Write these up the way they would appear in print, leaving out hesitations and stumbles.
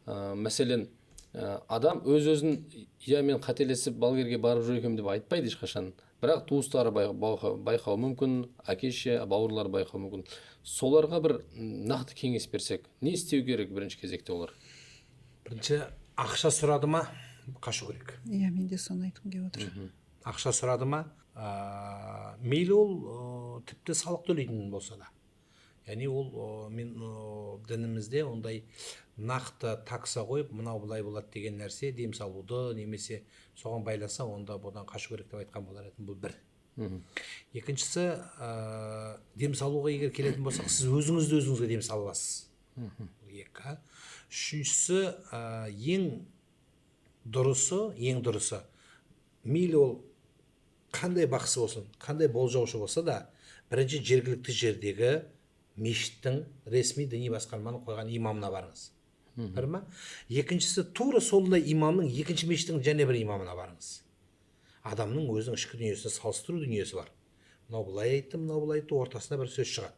Мәселен, адам өз өзін иә мен қателесіп балгерге барып жүр екенмін деп айтпайды ешқашан, бірақ туыстары байқауы мүмкін, әке шеше, бауырлары байқауы мүмкін. Соларға бір нақты кеңес берсек, не істеу керек бірінші кезекте олар? Бірінші, ақша сұрады ма, қашу керек. Иә, мен де соны айтқым келіп отыр. Ақша сұрады ма, мейлі ол тіпті салық төлейтін болса да. Яғни ол мен дінімізде ондай нақты такса қойып, мынау былай болады деген нәрсе, дем салуды немесе соған байласа, онда бұдан қашу керек деп айтқан болар едім. Бұл бір. Екіншісі, дем салуға егер келетін болсақ, сіз өзіңізді өзіңізге дем сала аласыз. Бұл екі. Үшіншісі, ең дұрысы, ең дұрысы, мейлі ол қандай бақсы болсын, қандай болжаушы болса да, бірінші жергілікті жердегі мешіттің, ресми діни басқарманың қойған имамына барыңыз. Бір ма? Екіншісі, тура сондай имамның екінші мешіттің және бір имамына барыңыз. Адамның өзінің ішкі дүниесіне салыстыру дүниесі бар. Мынау былай айтты, мынау былай айтты, ортасында бір сөз шығады.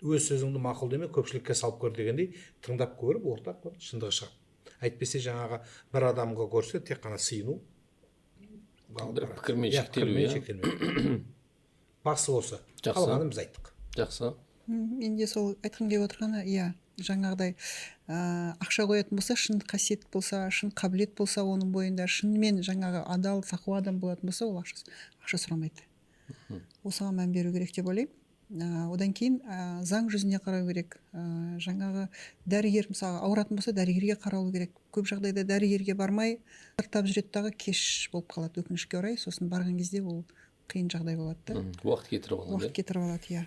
Өз сөзіңді мақұл деме, көпшілікке салып көр дегендей, тыңдап көріп, ортақ бір шындығы шығады. Әйтпесе жаңағы бір адамға көрсе, тек қана сыйыну, бір пікірмен иә, шектелу, пікірмен иә. шектелмеу. Басы осы. Жақсы. Қалғанын біз айттық. Жақсы. Мен де сол айтқым келіп отырғаны, иә, жаңағыдай, ақша қоятын болса, шын қасиет болса, шын қабілет болса, оның бойында шынымен жаңағы адал, тақуа адам болатын болса, ол ақша сұрамайды. Осыған мән беру керек деп ойлаймын. Одан кейін заң жүзіне қарау керек. Жаңағы дәрігер, мысалы, ауыратын болса, дәрігерге қаралу керек. Көп жағдайда дәрігерге бармай сырттап жүреді дағы, кеш болып қалады, өкінішке орай. Сосын барған кезде ол қиын жағдай болады да. Уақыт кетіріп алады. Уақыт кетіріп алады, иә.